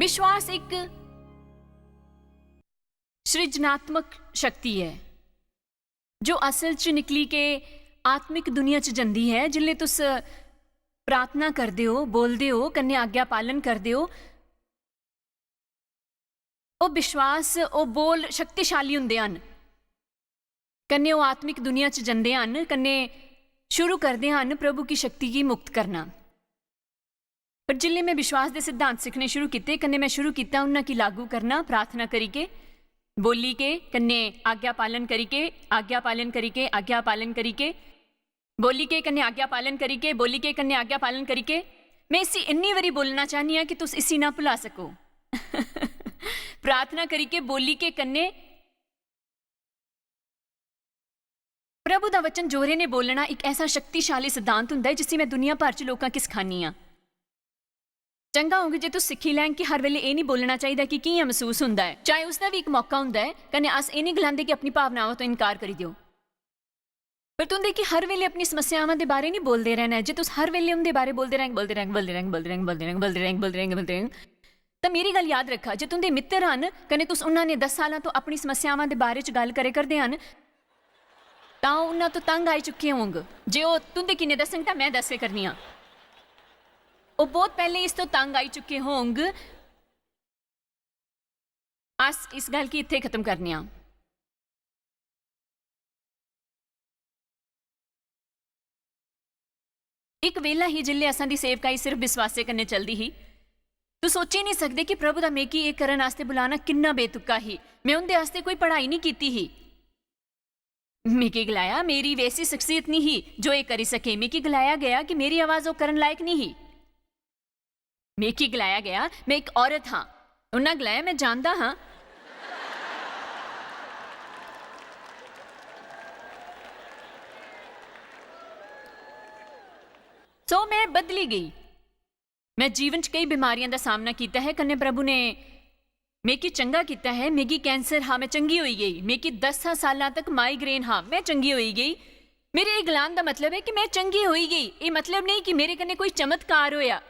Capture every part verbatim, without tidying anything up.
विश्वास इक सृजनात्मक शक्ति ऐ जो असल च निकली के आत्मिक दुनिया च जंदी ऐ। जिसलै तुस प्रार्थना करदे ओ, बोलदे ओ, कन्नै आज्ञा पालन करदे ओ, ओह् विश्वास, ओह् बोल शक्तिशाली होंदे हन। कन्नै ओह् आत्मिक दुनिया च जंदे हन, कन्नै शुरू करदे हन प्रभु की शक्ति गी मुक्त करना। पर जिसलै में विश्वास दे सिद्धांत सिक्खने शुरू कीते, कन्नै में शुरू कीता उन्हां गी लागू करना, प्रार्थना करी के, बोली के, कन्नै आज्ञा पालन करी के, आज्ञा पालन करी के, आज्ञा पालन करी के, बोली के, कन्नै आज्ञा पालन करी के, बोली के, कन्नै आज्ञा पालन करी के। में इसी इन्नी बारी बोलना चाहनी आं कि तुस इसी ना भुला सको। प्रार्थना करी के, बोली के, कन्नै प्रभु दा वचन जोरे ने बोलना इक ऐसा शक्तिशाली सिद्धांत हुंदा ऐ जिसी में दुनिया भर च लोकां गी सखानी आं। चंगा होग जे तुस सिक्खी लैन कि हर वेले एह् निं बोलना चाहिदा कि कि'यां मसूस हुंदा ऐ। चाहे उसदा बी इक मौका हुंदा ऐ, कन्नै अस एह् निं गलांदे कि अपनी भावनावां तो इनकार करी देओ। पर तुं'दे गी हर वेले अपनी समस्यावां दे बारे निं बोलदे रहना ऐ। जे तुस हर वेले उं'दे बारे बोलदे रैंग, बोलदे रैंग, बोलदे रैंग, बोलदे रैंग, बोलदे रैंग, बोलदे रैंग, बोलदे रैंग, बोलदे रैंग, बोलदे रैंग, तां मेरी गल्ल याद रक्खा, जे तुं'दे मित्तर हन कन्नै तुस उन्हां ने दस सालां तो अपनी समस्यावां दे बारे च गल्ल करे करदे हन, तां ओह् उन्हां तो तंग आई चुके होंग। जे ओह् तुं'दे किन्ने दस्सङ, तां में दस्से करनी आं। ओह् बहुत पैह्लें इस तो तंग आई चुके होंग। अस इस गल्ल गी इत्थै खत्म करने आं। इक वेला ही जिसलै असां दी सेवकाई सिर्फ विश्वासे कन्नै चलदी ही। तुस सोची निं सकदे कि प्रभु दा मिगी एह् करन आस्तै बुलाना किन्ना बेतुका ही। में उं'दे आस्तै कोई पढ़ाई निं कीती ही। मिगी गलाया, मेरी वैसी शख्सियत निं ही जो एह् करी सके। मिगी गलाया गेआ कि मेरी आवाज ओह् करन लायक निं ही। मिगी गलाया गेआ, में इक औरत हां। उन्ना गलाया, में जानदा हां। सो में बदली गेई। में जीवन च केई बमारियां दा सामना कीता ऐ, कन्नै प्रभु ने मिगी चंगा कीता ऐ। मिगी कैंसर हा, में चंगी होई गेई। मिगी दस सालां तक माइग्रेन हा, में चंगी होई गेई। मेरे एह् गलान दा मतलब ऐ कि में चंगी होई गेई। एह् मतलब नेईं कि मेरे कन्नै कोई चमत्कार होएआ,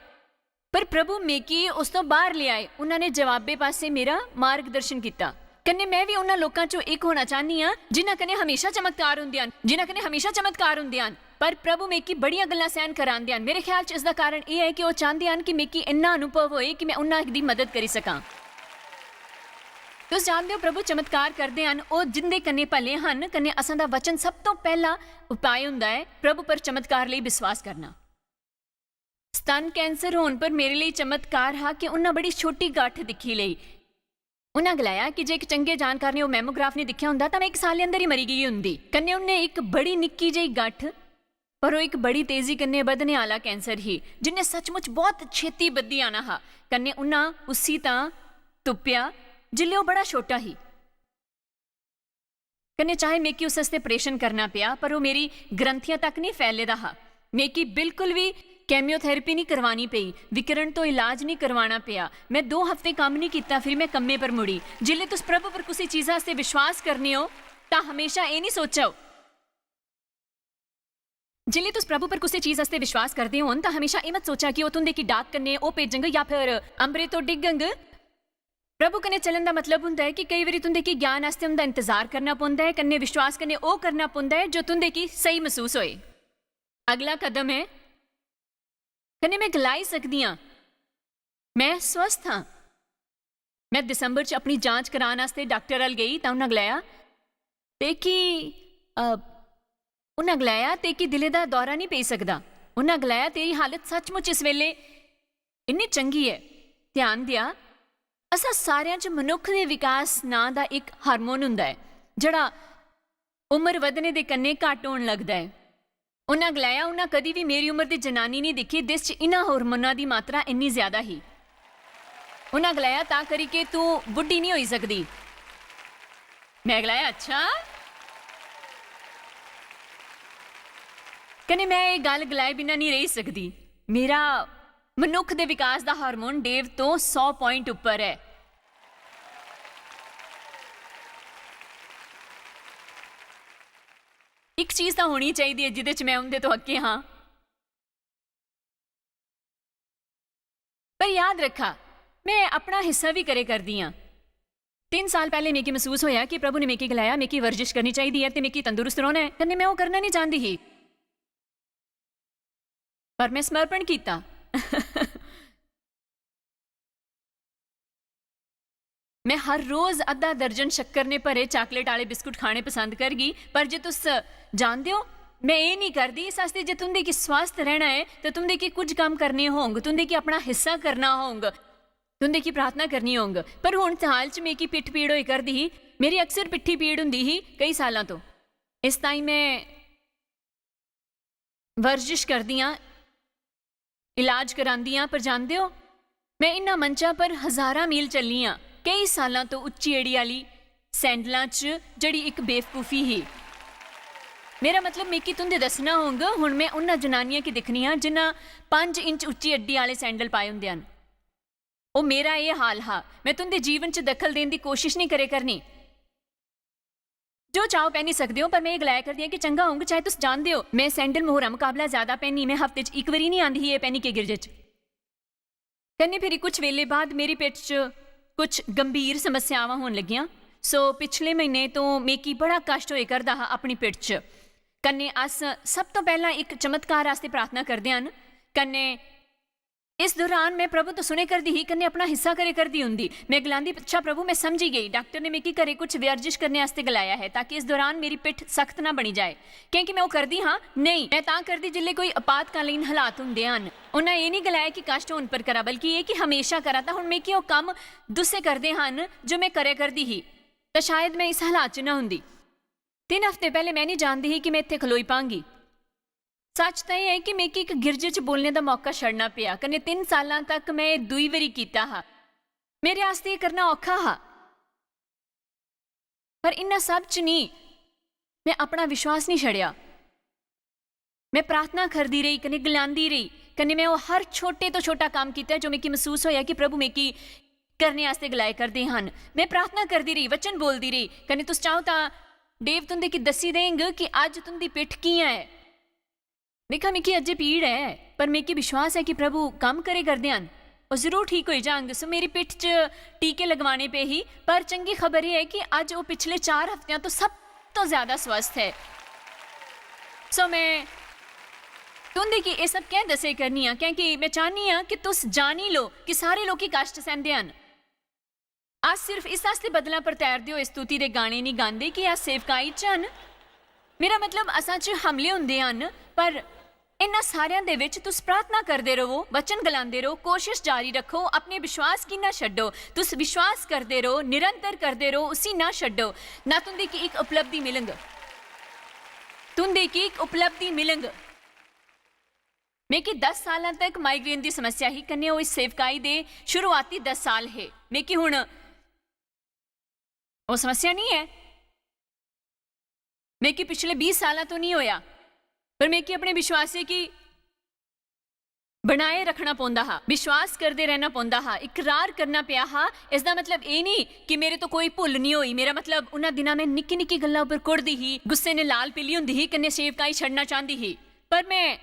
पर प्रभु मिगी उस तो बाह्र लेआए। उन्हां ने जवाबे पासै मेरा मार्गदर्शन कीता। कन्नै में बी उन्हां लोकां चों इक होना चाह्न्नी आं जिन्हां कन्नै हमेशा चमत्कार हुंदे हन, जिन्हां कन्नै हमेशा चमत्कार हुंदे हन। पर प्रभु मिगी बड़ियां गल्लां सैह्न करांदे हन। मेरे ख्याल च इसदा कारण एह् ऐ कि ओह् चांह्दे हन कि मिगी इन्ना अनुभव होए कि में उन्हां दी मदद करी सकां। तुस जानदे ओ, प्रभु चमत्कार करदे हन ओह् जिंदे कन्नै भले हन। कन्नै असां दा वचन सब तो पैह्ला उपाय हुंदा ऐ प्रभु पर चमत्कार लेई विश्वास करना। स्तन कैंसर होन पर मेरे लेई चमत्कार हा कि उन्हां बड़ी छोटी गठ दिक्खी लेई। उन्हां गलाया कि जे इक चंगे जानकार ने ओह् मैमोग्राफ निं दिक्खेआ हुंदा तां में इक साल दे अंदर ही मरी गेई हुंदी। कन्नै उन्नै इक बड़ी निक्की जेही गठ, पर ओह् इक बड़ी तेजी कन्नै बधने आह्ला कैंसर ही, जिन्नै सचमुच बहुत छेती बधी जाना हा। कन्नै उन्हां उसी तां तुप्पेआ जिसलै ओह् बड़ा छोटा ही। कन्नै चाहे मिगी उस आस्तै ऑपरेशन करना पेआ, पर ओह् मेरी ग्रंथियां तक निं फैले दा हा। मिगी बिल्कुल बी केमियोथेरेपी निं करवानी पेई, विकिरण तो इलाज निं करवाना पेआ। में दो हफ्ते कम्म निं कीता, फिर में कम्मै पर मुड़ी। जिसलै तुस प्रभु पर कुसै चीजा आस्तै विश्वास करने ओ, तां हमेशा एह् निं सोचो। जिसलै तुस प्रभु पर कुसै चीज आस्तै विश्वास करदे होन, तां हमेशा एह् मत सोचा कि ओह् तुं'दे गी डाक कन्नै ओह् भेजंग जां फिर अंबरे तो डिग्गंग। प्रभु कन्नै चलन दा मतलब हुंदा ऐ कि केई बारी तुं'दे गी ज्ञान आस्तै उं'दा इंतजार करना पौंदा ऐ, कन्नै विश्वास कन्नै ओह् करना पौंदा ऐ जो तुं'दे गी स्हेई मसूस होए। अगला कदम ऐ, कन्नै में गलाई सकदी आं, में स्वस्थ आं। में दिसंबर च अपनी जांच करान आस्तै डाक्टर अल गेई तां उन्नै गलाया, "ते की, अ, उन्नै गलाया, "ते की दिलै दा दौरा निं पेई सकदा?" उन्नै गलाया, "तेरी हालत सचमुच इस बेल्लै इन्नी चंगी ऐ।" ध्यान देआ, असां सारेआं च मनुक्ख दे विकास नांऽ दा इक हार्मोन होंदा ऐ, जेह्ड़ा उम्र बधने दे कन्नै घट्ट होन लगदा ऐ। उन्नै गलाया, "उन्नै कदी बी मेरी उम्र दी जनानी निं दिक्खी जिस च इन्ना हार्मोना दी मात्रा इन्नी ज्यादा ही।" उन्नै गलाया, "तां करी के तूं बुड्ढी निं होई सकदी।" में गलाया, "अच्छा?" कन्नै में एह् गल्ल गलाए बिना निं रेही सकदी। मेरा मनुक्ख दे विकास दा हार्मोन डेव तो सौ पॉइंट उप्पर ऐ। इक चीज तां होनी चाहिदी ऐ जिदे च में उं'दे तो अग्गें हां। पर याद रक्खा, में अपना हिस्सा बी करे करदी आं। तिन्न साल पैह्ले मिगी मसूस होया कि प्रभु ने मिगी गलाया, "मिगी वर्जिश करनी चाहिदी ऐ ते मिगी तंदुरुस्त रौह्ना ऐ," कन्नै में ओह् करना निं चांह्दी ही। पर में समर्पण कीता। में हर रोज अद्धा दर्जन शक्कर ने भरे चाकलेट आह्ले बिस्कुट खाने पसंद करगी, पर जे तुस जानदे ओ, में एह् निं करदी। इस आस्तै जे तुं'दे गी स्वस्थ रैह्ना ऐ, ते तुं'दे गी कुछ कम्म करने होंग, तुं'दे गी अपना हिस्सा करना होंग, तुं'दे गी प्रार्थना करनी होंग। पर हुन हाल च मिगी पिट्ठ पीड़ होई करदी ही। मेरी अक्सर पिट्ठी पीड़ हुंदी ही कई सालां तो। इस ताईं में वर्जिश करदी आं, इलाज करांदी आं, पर जानदे ओ, में इन्ना मंचा पर हजारां मील चलनी आं, कई सालां तो उच्ची एड़ी आह्ली सैंडलां च, जेह्ड़ी इक बेवकूफी ही। मेरा मतलब, मिगी तुं'दे दस्सना होंग, हुन में उन्ना जनानियां गी दिक्खनी आं, जिन्ना पंज इंच उच्ची अड्डी आह्ले सैंडल पाए होंदे हन। ओह् मेरा एह् हाल हा। में तुं'दे जीवन च दखल देन दी कोशिश निं करे करनी। जो चाहो पहनी सकदे ओ, पर में एह् गलाया करदी आं कि चंगा होंग चाहे तुस जानदे ओ। में सैंडल मोहरा मकाबला ज्यादा पहनी, में हफ्ते च इक बारी निं आंदी ही एह् पहनी के गिरजे च। कन्नै फिरी कुछ वेले बाद मेरी पिट्ठ च कुछ गंभीर समस्यावां होन लगियां। सो पिछले म्हीने तो मिगी बड़ा कष्ट होए करदा हा अपनी पिट्ठ च। कन्नै अस सब तो पैह्लां इक चमत्कार आस्तै प्रार्थना करदे हन। कन्नै इस दौरान में प्रभु तो सुने करदी ही, कन्नै अपना हिस्सा करे करदी हुंदी। में गलांदी, "अच्छा प्रभु, में समझी गेई। डाक्टर ने मिगी घरे कुछ वर्जिश करने आस्तै गलाया है, ताकि इस दौरान मेरी पिट्ठ सख्त ना बनी जाए।" क्योंकि में ओह् करदी हां? नेईं, में तां करदी जिसलै कोई आपातकालीन हालात हुंदे हन। उन्ना एह् निं गलाया कि कष्ट होन पर करां, बल्कि एह् कि हमेशा करां। तां हुन मिगी ओह् कम्म दुस्से करदे हन जो में करे करदी ही, तां शायद में इस हालात च ना हुंदी। तिन्न हफ्ते पैह्ले में निं जानदी ही कि में इत्थै खलोई पांगी। सच तां एह् ऐ कि मिगी इक गिरजे च बोलने दा मौका छड़ना पेआ, कन्नै तिन्न सालां तक में एह् दूई बारी कीता हा। मेरे आस्तै एह् करना औखा हा, पर इन्ना सब च निं, में अपना विश्वास निं छड़ेआ। में प्रार्थना करदी रेही, कन्नै गलांदी रेही, कन्नै में ओह् हर छोटे तो छोटा कम्म कीता जो मिगी मसूस होया कि प्रभु मिगी करने आस्तै गलाए करदे हन। में प्रार्थना करदी रेही, वचन बोलदी रेही, कन्नै तुस चाहो तां डेव तुं'दे गी दस्सी देंग कि अज्ज तुं'दी पिट्ठ कि'यां ऐ। दिक्खा, मिगी अज्जै पीड़ ऐ, पर मिगी विश्वास ऐ कि प्रभु कम्म करे करदे हन। ओह् जरूर ठीक होई जांग। सो मेरी पिट्ठ च टीके लगवाने पे ही, पर चंगी खबर एह् ऐ कि अज्ज ओह् पिछले चार हफ्तेआं तो सब तो ज्यादा स्वस्थ ऐ। सो में तुं'दे गी एह् सब कैं दस्से करनी आं? क्योंकि में चाह्न्नी आं कि तुस जानी लो कि सारे लोकी कष्ट सैंह्दे हन। अस सिर्फ इस आस्तै बदलां पर तैरदे होए स्तुति दे गाने निं गांदे कि अस सेवकाई च हन। मेरा मतलब, असां च हमले हुंदे हन, पर इन्ना सारेआं दे विच तुस प्रार्थना करदे र'वो, वचन गलांदे र'वो, कोशिश जारी रक्खो, अपने विश्वास गी ना छड्डो। तुस विश्वास करदे र'वो, निरंतर करदे र'वो, उसी ना छड्डो। ना तुं'दी की इक उपलब्धि मिलंग, तुं'दी की इक उपलब्धि मिलंग। मिगी दस सालां तक माइग्रेन दी समस्या ही, कन्नै ओह् इस सेवकाई दे शुरुआती दस साल हे। मिगी हुन ओह् समस्या निं ऐ। मिगी पिछले बीह् सालां तो निं होया, पर मिगी अपने विश्वासे गी बनाए रखना पौंदा हा, विश्वास करदे रहना पौंदा हा, इकरार करना पेआ हा। इसदा मतलब एह् निं कि मेरे तो कोई भुल्ल निं होई। मेरा मतलब, उन्ना दिनां में निक्की निक्की गल्ला उप्पर कुढ़दी ही, गुस्से ने लाल पीली हुंदी ही, कन्नै सेवकाई छड़ना चांह्दी ही। पर में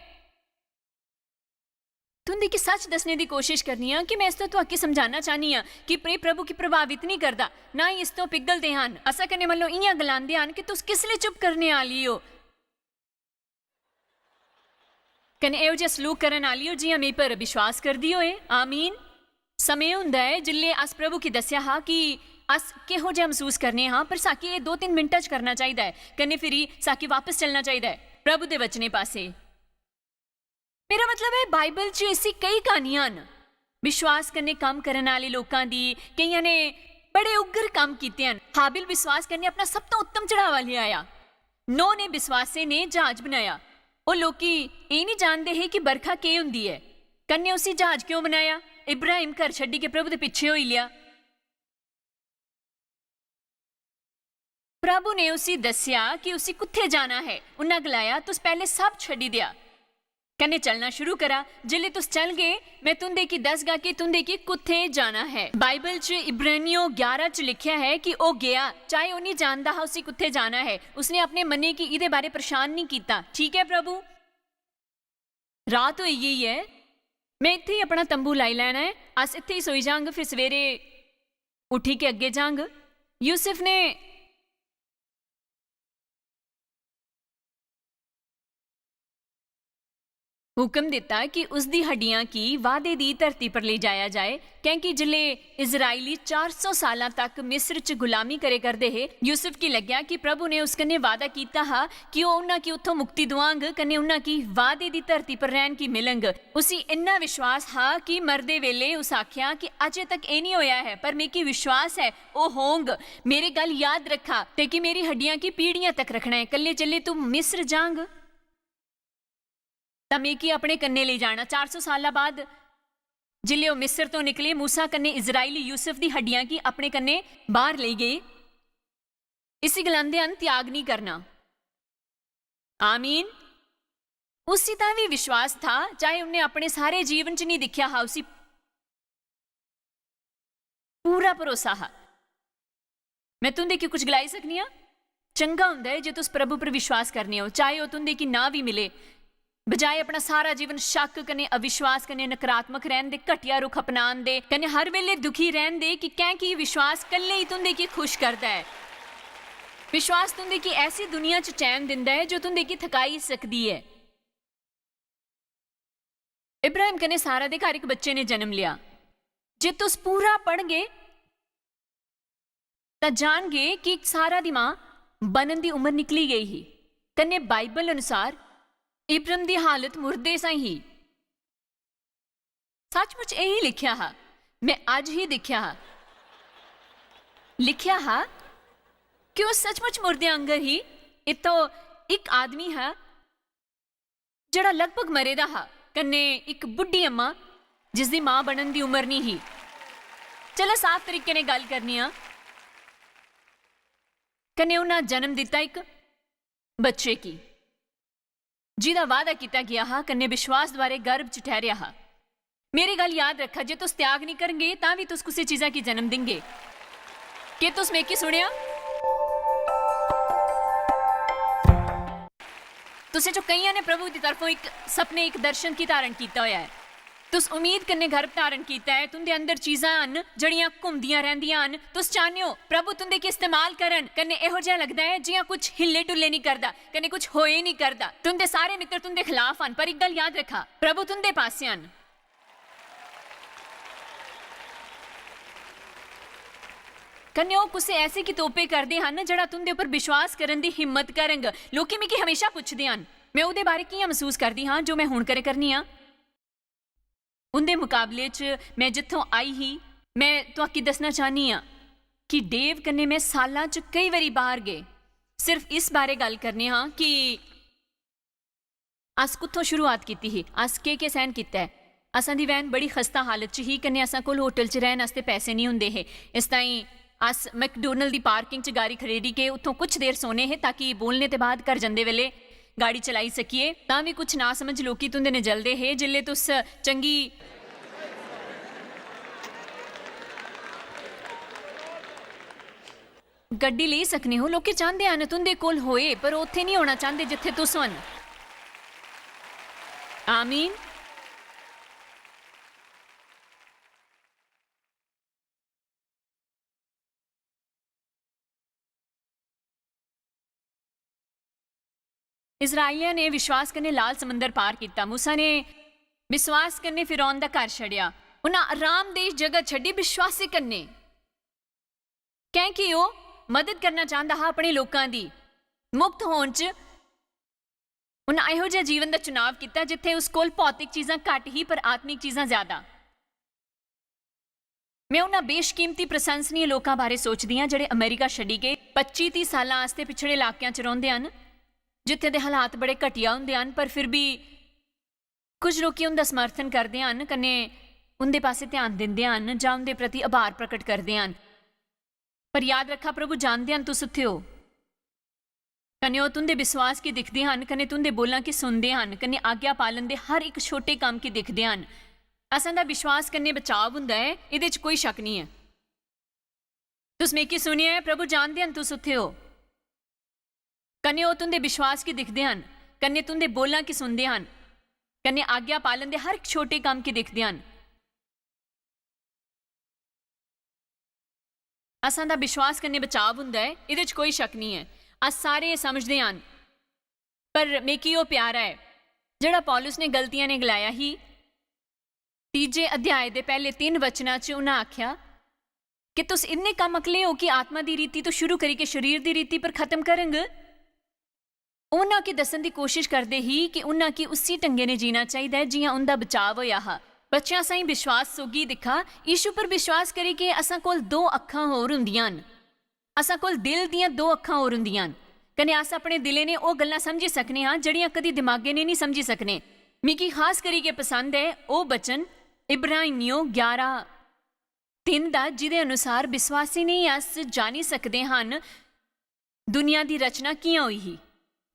तुं'दी गी सच दस्सने दी कोशिश करनी आं कि में इस तो तुआकी समझाना चाह्न्नी आं कि प्रे प्रभु गी प्रभावित निं करदा, ना ही इस तो पिघलदे हन। असा कन्नै मतलब इ'यां गलांदे हन कि तुस किस लेई चुप करने आह्ली ओ, कन्नै एहो जेहा सलूक करन आह्ली ओ जि'यां मिगी पर विश्वास करदी होए। आमीन। समें होंदा ऐ जिसलै अस प्रभु गी दस्सेआ हा कि अस किहो जेहा मसूस करने हां, पर साकी एह् दो तिन्न मिंटां च करना चाहिदा ऐ, कन्नै फिरी साकी वापस चलना चाहिदा ऐ प्रभु दे वचने पासे। मेरा मतलब ऐ, बाइबल च इसी केई क्हानियां न, विश्वास कन्नै कम्म करन आह्ले लोकां दी। केइयां ने बड़े उग्र कम्म कीते हन। हाबिल विश्वास कन्नै अपना सब तो उत्तम चढ़ावा लेआया। नोह ने विश्वासे ने जहाज बनाया। ओह् लोकी एह् निं जानदे हे कि बरखा केह् होंदी ऐ, कन्नै उसी जहाज क्यों बनाया। इब्राहिम घर छड्डी के प्रभु दे पिच्छे होई लेआ। प्रभु ने उसी दस्सेआ कि उसी कुत्थे जाना है। उन्ना गलाया, "तुस पैह्ले सब छड्डी देआ, कन्नै चलना शुरू करा। जिसलै तुस चलगे, में तुं'दे गी दसगा कि तुं'दे गी कुत्थे जाना है।" बाइबल च इब्रानियों ग्यारह च लिखेआ है कि ओह् गेआ, चाहे ओह् निं जानदा हा उसी कुत्थे जाना है। उसने अपने मनै गी इ'दे बारे परेशान निं कीता। "ठीक ऐ प्रभु, रात होई गेई ऐ, "मैं इत्थै ही अपना तंबू लाई लैना ऐ, अस इत्थै ही सोई जांग, फिर सवेरे उठी के अग्गें जांग।" यूसुफ ने हुक्म दित्ता कि उसदी हड्डियां गी वादे दी धरती पर लेई जाया जाए, क्योंकि जिसलै इस्राएली चार सौ सालां तक मिस्र च गुलामी करे करदे हे, यूसुफ गी लग्गेआ कि प्रभु ने उस कन्नै वादा कीता हा कि ओह् उन्हां गी उत्थों मुक्ति दुआंग, कन्नै उन्हां गी वादे दी धरती पर रैहन गी मिलंग। उसी इन्ना विश्वास हा कि मरदे वेले उस आखेआ कि अजें तक एह् निं होया ऐ, पर मिगी विश्वास ऐ ओह् होंग। मेरी गल्ल याद रखा, ते कि मेरी हड्डियां गी पीढ़ियां तक रखना ऐ। कल्ले जिसलै तू मिस्र जांग, तां मिगी अपने कन्नै लेई जाना। चार सौ साला बाद जिसलै ओह् मिस्र तो निकले, मूसा कन्नै इस्राएली यूसुफ दी हड्डियां गी अपने कन्नै बाहर लेई गए। इसी गलांदे हन त्याग निं करना। आमीन। उसी तां भी विश्वास था, चाहे उन्हें अपने सारे जीवन च नहीं दिखया हा, उसी पूरा भरोसा हा। मैं तुंदे गी कुछ गलाई सकनी आं, चंगा हुंदा ऐ जे तुस प्रभु पर विश्वास करने हो, चाहे ओह् तुंदे गी ना भी मिले। बजाय अपना सारा जीवन शक कन्नै, अविश्वास कन्नै, नकारात्मक रैहन दे, घटिया रुख अपनान दे, कन्नै हर बेले दुखी रैहन दे कि कैंह् की विश्वास कल्ले ही तुंदे गी खुश करदा ऐ। विश्वास तुंदे गी ऐसी दुनिया च चैन दिंदा ऐ जो तुंदे गी थकाई सकदी ऐ। इब्राहिम कन्नै सारा दे घर इक बच्चे ने जन्म लेआ। जे तुस पूरा पढ़गे, तां जानगे कि सारा दी मां बनन दी उम्र निकली गई ही, कन्नै बाइबल अनुसार इब्राहिम दी हालत मुर्दे सां ही। सचमुच एही लिखेआ हा, मैं अज्ज ही दिखेआ हा। लिखेआ हा कि ओह् सचमुच मुर्दे आंगर ही। इत्थों इक आदमी हा जेह्ड़ा लगभग मरे दा हा, कन्नै इक बुड्ढी अम्मा जिसदी मां बनन दी उम्र निं ही। चलो साफ तरीके ने गल्ल करने आं। कन्नै उन्हां जन्म दित्ता इक बच्चे गी, जिदा वादा कीता गेआ हा, कन्नै विश्वास द्वारे गर्भ च ठैहरेआ हा। मेरी गल्ल याद रखा, जे तुस त्याग निं करगे, तां बी तुस कुसै चीजा गी जन्म देंगे। केह् तुस मिगी सुनेआ? तुसें चो केइयां ने प्रभु दी तरफों इक सपने, इक दर्शन गी धारण कीता होया ऐ। तुस उम्मीद कन्नै गर्भ धारण कीता ऐ। तुंदे अंदर चीजां हन जेह्ड़ियां घुमदियां रैंह्दियां हन। तुस चाह्न्ने ओ प्रभु तुंदे गी इस्तेमाल करन। कन्नै एहो जेहा लगदा ऐ जि'यां कुछ हिल्ले-डुल्ले निं करदा, कन्नै कुछ होए निं करदा। तुंदे सारे मित्तर तुंदे खलाफ हन, पर इक गल्ल याद रखा, प्रभु तुंदे पासै हन। कन्नै ओह् कुसै ऐसे गी तोपे करदे हन जेह्ड़ा तुंदे उप्पर विश्वास करन दी हिम्मत करंग। लोकी मिगी हमेशा पुछदे हन, मैं ओह्दे बारे कि'यां मसूस करदी हां जो मैं हुन करे करनी आं। उं'दे मकाबले च मैं जित्थों आई ही, मैं तुआकी दस्सना चाह्न्नी आं कि डेव कन्नै मैं साल्लां च केई बारी बाह्र गे, सिर्फ इस बारे गल्ल करने आं कि अस कुत्थों शुरुआत कीती ही, अस केह्-केह् सैह्न कीता ऐ। असां दी वैन बड़ी खस्ता हालत च ही, कन्नै असां कोल होटल च रैह्न आस्तै पैसे निं होंदे हे। इस ताईं अस मैकडोनल्ड दी पार्किंग च गाड़ी खड़ेरी के उत्थों कुछ देर सोने हे, ताकि बोलने दे बाद घर जंदे बेल्ले गाड़ी चलाई सकिए। तां बी कुछ नासमझ लोकी तुं'दे नै जलदे हे। जिसलै तुस चंगी गड्डी लेई सकने हो, लोकी चांह्दे हन तुं'दे कोल होए, पर ओह् उत्थै निं होना चांह्दे जित्थै तुस हन। आमीन। इस्राएलियां ने विश्वास कन्नै लाल समुंदर पार कीता। मूसा ने विश्वास कन्नै फिरौन दा घर छड़ेआ। उन्हां आरामदेह जगह छड्डी विश्वासी कन्नै, कैंह् कि ओह् मदद करना चांह्दा हा अपने लोकां दी। मुक्त होन च उन्हां एहो जेहा जीवन दा चुनाव कीता जित्थै उस कोल भौतिक चीजां घट्ट ही पर आत्मिक चीजां ज्यादा। मैं उन्हां बेशकीमती प्रशंसनीय लोकां बारे सोचदी आं जेह्ड़े अमेरिका छड्डी गे, पच्ची तीह साल्लां आस्तै पिछड़े इलाकेआं च रौंह्दे हन, जित्थै दे हालात बड़े घटिया होंदे हन, पर फिर बी कुछ लोकी उं'दा समर्थन करदे हन, कन्नै उं'दे पासै ध्यान दिंदे हन जां उं'दे प्रति आभार प्रकट करदे हन। पर याद रखा, प्रभु जानदे हन तुस उत्थै ओ। कन्नै ओह् तुं'दे विश्वास गी दिखदे हन, कन्नै तुं'दे बोलां गी सुनदे हन, कन्नै आज्ञा पालन दे हर इक छोटे कम्म गी दिखदे हन। असां दा विश्वास कन्नै बचाव हुंदा ऐ, एह्दे च कोई शक निं ऐ। तुस मिगी सुनेआ ऐ, प्रभु जानदे हन तुस उत्थै ओ। कन्नै ओह् तुं'दे विश्वास गी दिखदे हन, कन्नै तुं'दे बोलां गी सुनदे हन, कन्नै आज्ञा पालन दे हर इक छोटे कम्म गी दिखदे हन। असां दा विश्वास कन्नै बचाव हुंदा ऐ, एह्दे च कोई शक निं ऐ। अस सारे एह् समझदे हन। पर मिगी ओह् प्यारा ऐ, जेह्ड़ा पौलुस ने गलतियां ने गलाया ही। तीजे अध्याय दे पैह्ले तिन्न वचनां च उ'न्नै आखेआ कि तुस इन्ने कम्म अकले ओ कि आत्मा दी रीति तो शुरू करियै शरीर दी रीति पर खत्म करंग। उ'न्नै की दस्सन दी कोशिश करदे ही कि उ'न्नै की उसी ढंगे ने जीना चाहिदा ऐ जि'यां उं'दा बचाव होया हा। बच्चेआं साहीं विश्वास सोगी दिक्खा, यीशु पर विश्वास करियै असां कोल दो अक्खां होर हुंदियां न। असां कोल दिल दियां दो अक्खां होर हुंदियां न, कन्नै अस अपने दिलै ने ओह् गल्लां समझी सकने आं जेह्ड़ियां कदी दिमागे ने निं समझी सकने। मिगी खास करियै पसंद ऐ ओह् वचन, इब्राहिमियो ग्यारह तिन्न दा, जिदे अनुसार विश्वासी नेई अस जानी सकदे हन दुनिया दी रचना कि'यां होई ही।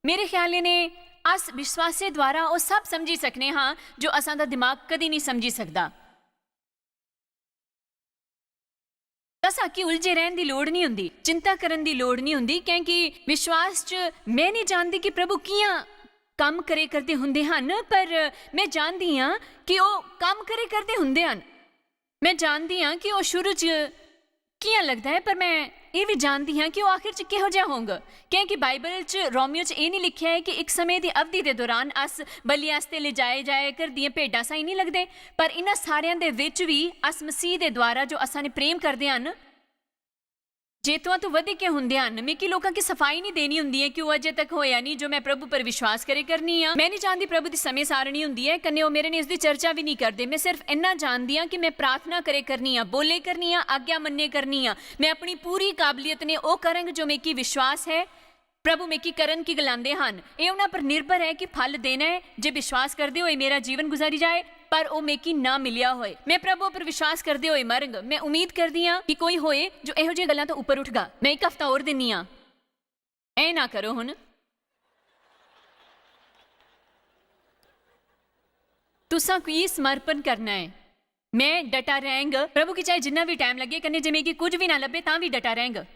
मेरे ख्याले ने अस विश्वासे द्वारा ओह् सब समझी सकने हां जो असां दा दिमाग कदी निं समझी सकदा। तस आखी उलझे रैहन दी लोड़ निं हुंदी, चिंता करन दी लोड़ निं हुंदी, कैंकि विश्वास च में निं जानदी कि प्रभु कि'यां कम्म करे करदे हुंदे हन, पर में जानदी आं कि ओह् कम्म करे करदे हुंदे हन। में जानदी आं कि ओह् शुरू च कि'यां लगदा ऐ, पर में एह् बी जानदी आं कि ओह् आखिर च किहो जेहा होंग। कैंकि बाइबल च रोमियो च एह् निं लिखेआ ऐ कि इक समें दी अवधि दे दौरान अस बलि आस्तै लिजाए जाए करदियां भेड्डां साहीं निं लगदे, पर इन्हां सारेआं दे बिच बी अस मसीह दे द्वारा जो असां ने प्रेम करदे हन, जेतुआं तो वधिक हुंदे हन। मिगी लोकां गी सफाई निं देनी हुंदी ऐ कि ओह् अजें तक होया निं जो में प्रभु पर विश्वास करे करनी आं। में निं जानदी प्रभु दी समें सारणी हुंदी ऐ, कन्नै ओह् मेरे ने इसदी चर्चा बी निं करदे। में सिर्फ इन्ना जानदी आं कि में प्रार्थना करे करनी आं, बोले करनी आं, आज्ञा मन्ने करनी आं। में अपनी पूरी काबलियत ने ओह् करंग जो मिगी विश्वास ऐ। प्रभु मिगी करन की गलांदे हन। एह् उन्हां पर निर्भर ऐ कि फल देना ऐ जे विश्वास करदे होए मेरा जीवन गुजारी जाए, पर ओह् मिगी ना मिलेआ होए। में प्रभु पर विश्वास करदे होए मरंग। में उम्मीद करदी आं कि कोई होए जो एहो जेही गल्लां तो उप्पर उठगा। में इक हफ्ता होर दिन्नी आं। ऐ ना करो हुन। तुसां की समर्पण करना ऐ। में डटा रैंह्ग। प्रभु गी चाहे जिन्ना बी टैम लग्गे, कन्नै जे मिगी कुछ बी ना लब्भे, तां बी डटा रैंह्ग।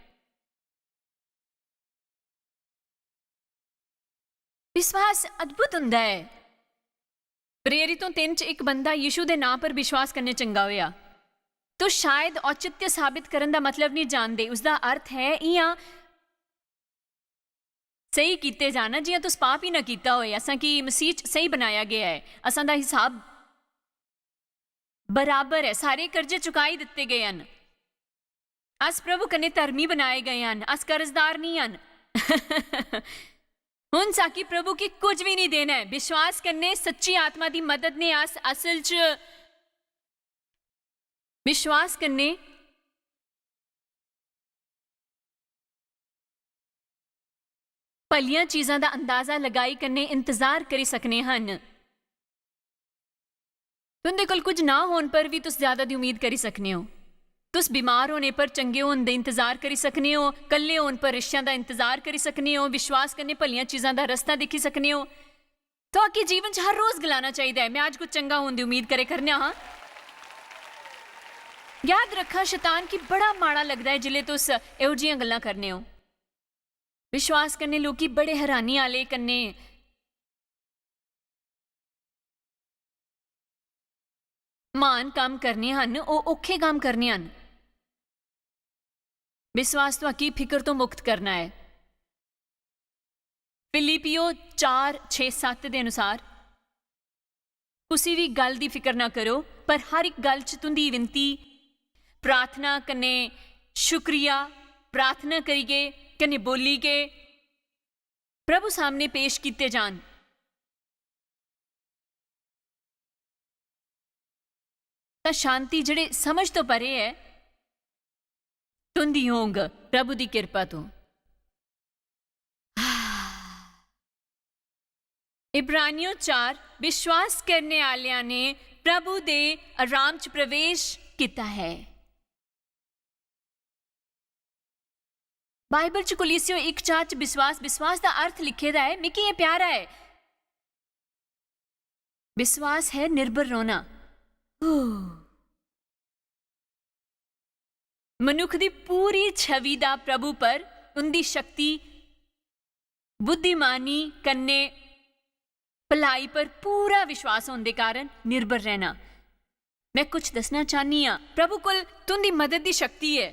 विश्वास अद्भुत हुंदा ऐ। प्रेरितों तिन्न च इक बंदा यीशु दे नां पर विश्वास कन्नै चंगा होया। तुस शायद औचित्य साबित करन दा मतलब निं जानदे। उसदा अर्थ ऐ इ'यां स्हेई कीते जाना, जि'यां तुस पाप ही ना कीता होए। असां गी मसीह च स्हेई बनाया गेआ ऐ। असां दा हिसाब बराबर ऐ, सारे कर्जे चुकाई दित्ते गए हन। अस प्रभु कन्नै धर्मी बनाए गए हन, अस कर्जदार निं हन। हुन साकी प्रभु गी कुछ भी निं देना ऐ। विश्वास कन्नै, सच्ची आत्मा दी मदद ने अस असल च विश्वास कन्नै भलियां चीजां दा अंदाजा लगाई कन्नै इंतजार करी सकने हन। तुं'दे कोल कुछ ना होन पर बी तुस ज्यादा दी उम्मीद करी सकने ओ। तुस बीमार होने पर चंगे होन दे इंतजार करी सकने ओ, कल्ले होन पर रिश्तें दा इंतजार करी सकने ओ, विश्वास कन्नै भलियां चीजां दा रस्ता दिक्खी सकने ओ। तुआकी जीवन च हर रोज गलाना चाहिदा ऐ, "में अज्ज कुछ चंगा होन दी उम्मीद करे करने आं।" याद रक्खा, शैतान गी बड़ा माड़ा लगदा ऐ जिसलै तुस एहो जिहियां गल्लां करने ओ। विश्वास कन्नै लोकी बड़े हैरानी आह्ले कन्नै म्हान कम्म करने हन, ओह् औखे कम्म करने हन। विश्वास तुआकी फिकर तो मुक्त करना ऐ। फिलिपियो चार छे सत्त दे अनुसार, कुसी बी गल्ल दी फिकर ना करो, पर हर इक गल्ल च तुं'दी विनती, प्रार्थना कन्नै शुक्रिया, प्रार्थना करियै, कन्नै बोलियै प्रभु सामने पेश कीते जान। तां शांति जेह्ड़े समझ तो परे ऐ, तुं'दी होंग प्रभु दी किरपा तो। इब्रानियों चार, विश्वास करने आलेआं ने प्रभु दे आराम च प्रवेश कीता है। बाइबल च कुलिसियों इक चार च विश्वास, विश्वास दा अर्थ लिखे दा ऐ, मिगी एह् प्यारा ऐ। विश्वास है निर्भर रौह्ना। मनुक्ख दी पूरी छवि दा प्रभु पर उं'दी शक्ति, बुद्धिमानी कन्नै भलाई पर पूरा विश्वास होने दे कारण निर्भर रहना। मैं कुछ दस्सना चाहनी आं, प्रभु कोल तुंदी मदद दी शक्ति ऐ।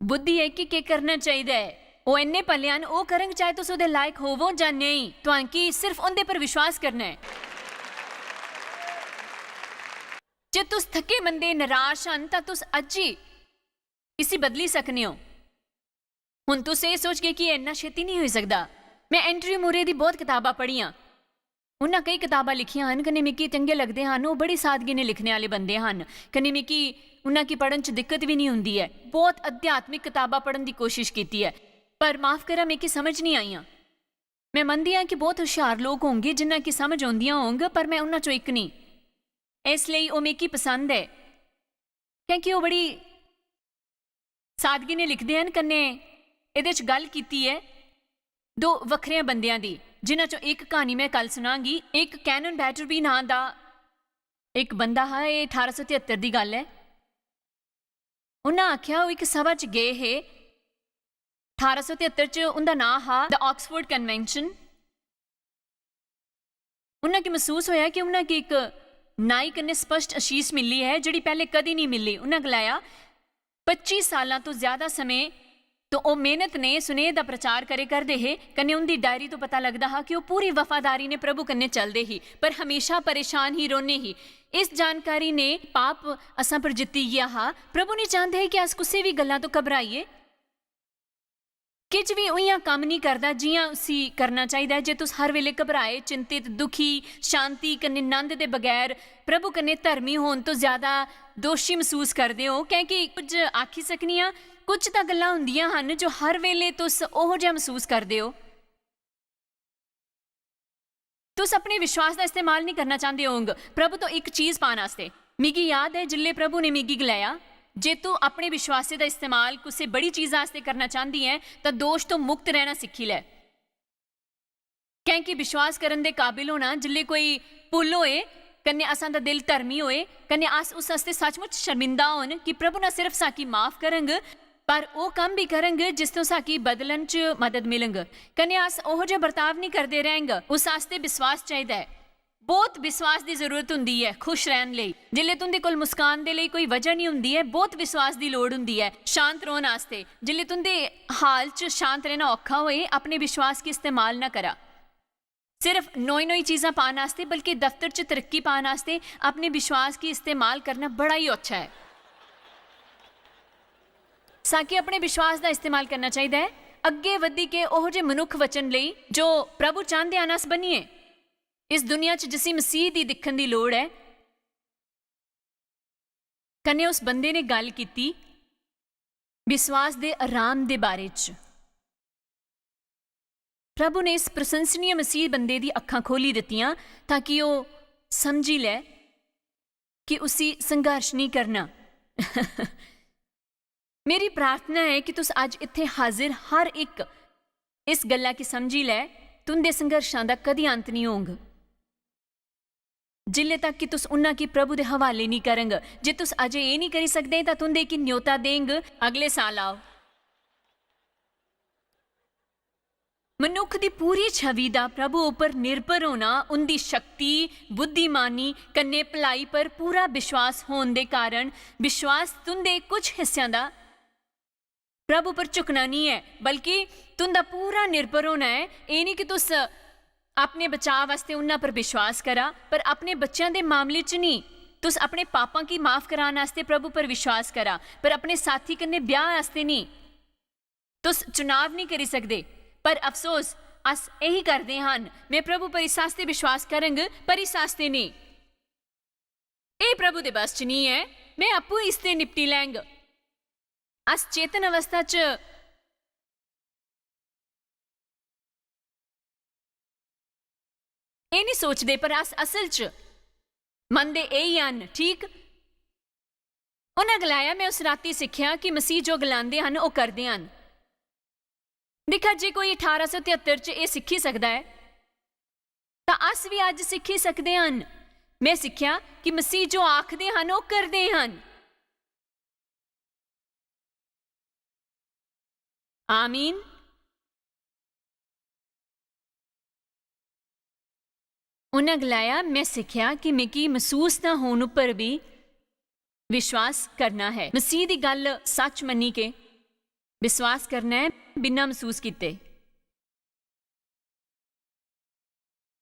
बुद्धि ऐ कि केह् करना चाहिदा ऐ। ओह् इन्ने भले हन, ओह् करङ, चाहे तुस ओह्दे लायक होवो जां नेईं। तुआंकी सिर्फ उं'दे पर विश्वास करना ऐ। जे तुस थके मंदे, निराश हन, तां तुस अज्ज ही इसी बदली सकने ओ। हुन तुस एह् सोचगे कि एह् इन्ना छेती नेईं होई सकदा। मैं एंड्रयू मुरे दी बहुत कताबां पढ़ियां। उन्ना केई कताबां लिखियां हन, कन्नै मिगी चंगे लगदे हन। ओह् बड़ी सादगी ने लिखने आह्ले बंदे हन, कन्नै मिगी उन्ना गी पढ़न च दिक्कत बी नेईं हुंदी ऐ। बहुत अध्यात्मिक कताबां पढ़न दी कोशिश कीती ऐ, पर माफ करा, मिगी समझ नेईं आइयां। मैं मनदी आं कि बहुत हुशियार लोक होंगे जिन्ना गी समझ औंदियां होंग, पर मैं उन्ना चों इक नेईं। इस लेई ओह् मिगी पसंद ऐ, क्योंकि ओह् बड़ी सादगी ने लिखदे हन, कन्नै एह्दे च गल्ल कीती ऐ दो वक्खरे बंदेआं दी, जिन्हां चों इक क्हानी मैं कल सुनांगी। इक कैनन बैटरबी नांऽ दा इक बंदा हा। एह् ठारां सौ तेहत्तर दी गल्ल ऐ। उन्हां आखेआ, ओह् इक सभा च गे हे। ठारां सौ तेहत्तर च उं'दा नांऽ हा द ऑक्सफोर्ड कन्वेंशन। उन्हां गी मसूस होया कि उन्हां गी इक नाई कन्नै स्पष्ट आशीष मिली ऐ, जेह्ड़ी पैह्ले कदी नेईं मिली। उन्हां गलाया, "पच्ची सालां तो ज्यादा समें तो ओह् मेहनत ने सुनेह दा प्रचार करे करदे हे, कन्नै उं'दी डायरी तो पता लगदा हा कि ओह् पूरी वफादारी ने प्रभु कन्नै चलदे ही, पर हमेशा परेशान ही रौह्ने ही। इस जानकारी ने पाप असां पर जित्ती गेआ हा।" प्रभु नेईं चांह्दे हे कि अस कुसै बी गल्ला तो घबराइये। किश बी उ'यां कम्म निं करदा जि'यां उसी करना चाहिदा ऐ। जे तुस हर बेले घबराए, चिंतित, दुखी, शांति कन्नै नंद दे बगैर प्रभु कन्नै धर्मी होन तो ज्यादा दोशी मसूस करदे ओ, क्योंकि कुछ आखी सकनी आं, कुछ तां गल्लां होंदियां हन जो हर बेले तुस ओहो जिहा मसूस करदे ओ। तुस अपने विश्वास दा इस्तेमाल नेईं करना चांह्दे होंग प्रभु तो इक चीज पान आस्तै। मिगी याद ऐ जिल्लै प्रभु ने मिगी गलाया, "जे तू अपने विश्वासे दा इस्तेमाल कुसै बड़ी चीज आस्तै करना चांह्दी ऐ, तां दोश तो मुक्त रैह्ना सिक्खी लै।" क्योंकि विश्वास करन दे काबिल होना, जिल्लै कोई भुल होए, कन्नै असां दा दिल धर्मी होए, कन्नै अस उस आस्तै सचमुच शर्मिंदा होन कि प्रभु ना सिर्फ साकी माफ करंग, पर ओह् कम्म बी करंग जिस तो साकी बदलन च मदद मिलंग। कन्नै अस ओहो जेहा बर्ताव निं करदे रैंह्ग, उस आस्तै विश्वास चाहिदा ऐ। बहुत विश्वास दी जरूरत हुंदी ऐ खुश रैह्न लेई। जिल्लै तुं'दे कोल मुस्कान दे लेई कोई वजह निं हुंदी ऐ, बहुत विश्वास दी लोड़ हुंदी ऐ शांत रौह्न आस्तै। जिल्लै तुं'दे हाल च शांत रैह्ना औखा होए, अपने विश्वास गी इस्तेमाल ना करा। सिर्फ नोई-नोई चीजां पान आस्तै, बल्कि दफ्तर च तरक्की पान आस्तै अपने विश्वास गी इस्तेमाल करना बड़ा ही अच्छा ऐ। साकी अपने विश्वास दा इस्तेमाल करना चाहिदा ऐ, अग्गें वधी के ओहो जे मनुक्ख वचन लेई जो प्रभु चांह्दे हन अस बनिये। इस दुनिया च जिसी मसीह दी दिक्खन दी लोड़ ऐ, कन्नै उस बंदे ने गल्ल कीती विश्वास दे आराम दे बारे च। प्रभु ने इस प्रशंसनीय मसीह बंदे दी अक्खां खोली दित्तियां ताकि ओह् समझी लै कि उसी संघर्ष नेईं करना। मेरी प्रार्थना ऐ कि तुस अज्ज इत्थै हाजिर हर इक इस गल्ला गी समझी लै, तुं'दे संघर्षां दा कदी अंत नेईं होंग। जिल्ले तक कि तुस उन्ना गी प्रभु दे हवाले नेईं करंग। जे तुस अजें एह् नेईं करी सकदे, तां तुं'दे गी न्योता देंग, अगले साल आओ। मनुक्ख दी पूरी छवि दा प्रभु उप्पर निर्भर होना, उं'दी शक्ति, बुद्धिमानी कन्नै भलाई पर पूरा विश्वास होने दे कारण विश्वास तुं'दे कुछ हिस्सें दा प्रभु पर झुकना निं ऐ, बल्कि तुं'दा पूरा निर्भर होना ऐ। एह् निं कि तुस अपने बचाव आस्तै उन्ना पर विश्वास करा, पर अपने बच्चें दे मामले च निं। तुस अपने पापां गी माफ करान आस्तै प्रभु पर विश्वास करा, पर अपने साथी कन्नै ब्याह् आस्तै निं। तुस चुनाव निं करी सकदे। पर अफसोस, अस एही करदे हन। "में प्रभु पर इस आस्तै विश्वास करंग, पर इस आस्तै नेईं।" एह् प्रभु दे बस च निं ऐ, "में आपूं इसदे निपटी लैंग।" अस चेतन अवस्था च एह् निं सोचदे, पर अस असल च मनदे एही हन, ठीक? उ'नें गलाया, "में उस राती सिक्खेआ कि मसीह जो गलांदे हन, ओह् करदे हन।" दिक्खा, जे कोई अठारां सौ तेहत्तर च एह् सिक्खी सकदा ऐ, तां अस बी अज्ज सिक्खी सकदे हन। में सिक्खेआ कि मसीह जो आखदे हन, ओह् करदे हन। आमीन। उन्नै गलाया, "में सिक्खेआ कि मिगी मसूस ना होन उप्पर बी विश्वास करना है। मसीह दी गल्ल सच मन्नी के विश्वास करना ऐ बिना मसूस कीते।"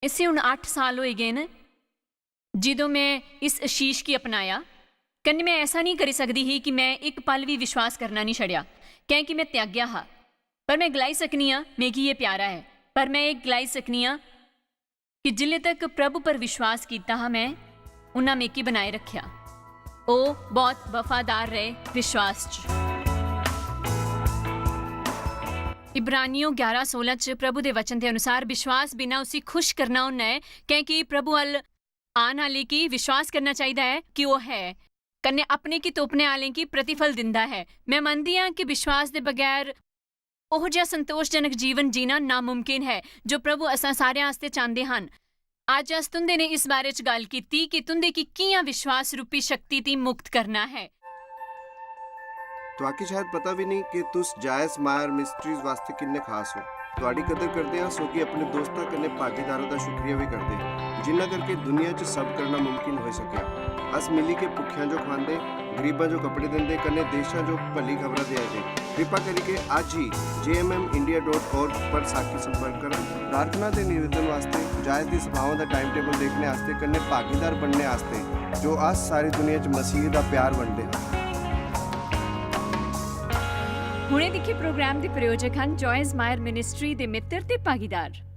इसे हुन अट्ठ साल होई गे न जिदों में इस आशीष गी अपनाया, कन्नै में ऐसा नेईं करी सकदी ही कि में इक पल बी विश्वास करना नेईं छड़ेआ, कैंह् कि में त्यागेआ हा। पर में गलाई सकनी आं, मिगी एह् प्यारा ऐ। पर में एह् गलाई सकनी आं कि जिल्ले तक प्रभु पर विश्वास कीता हा में, उन्ना मिगी बनाए रखेआ। ओह् बहुत वफादार रहे विश्वास च। इब्रानियों ग्यारह सोलह च प्रभु दे वचन दे अनुसार विश्वास बिना उसी खुश करना होना ऐ, कैंह् कि प्रभु अल आन आले गी विश्वास करना चाहिदा ऐ कि ओह् है, कन्नै अपने गी तोपने आलें गी प्रतिफल दिंदा है। में मनदी आं कि विश्वास दे बगैर ओहो जिहा संतोषजनक जीवन जीना नामुमकिन है जो प्रभु असां सारेआं आस्तै चांह्दे हन। अज्ज अस तुं'दे ने इस बारे च गल्ल कीती कि तुं'दे गी कि'यां विश्वास रूपी शक्ति दी मुक्त करना है। तुआकी शायद पता भी नहीं कि तुस जायस मायर मिस्ट्रीज वास्ते किन्ने खास हो। तुआडी कदर करदे आं, सो कि अपने दोस्तां कन्नै भागीदारां दा शुक्रिया भी करदे, जिन्ना करके दुनिया च सब करना मुमकिन होई सकेआ। अस मिली के भुक्खेआं जो खवांदे, गरीबां जो कपड़े दिंदे, कन्नै देशां जो भली खबरां देआ दे। कृपा करियै अज्ज ही J M M India dot org पर साकी संपर्क करन। प्रार्थना ते निवेदन वास्ते जायस दी सभाओं दा टाइम टेबल देखने आस्ते कन्नै भागीदार बनने आस्ते, जो अस सारी दुनिया च मसीह दा प्यार बंडदे हां। हुणे दिक्खे प्रोग्राम दे प्रायोजक हन जॉयस मायर मिनिस्ट्री दे मित्र ते भागीदार।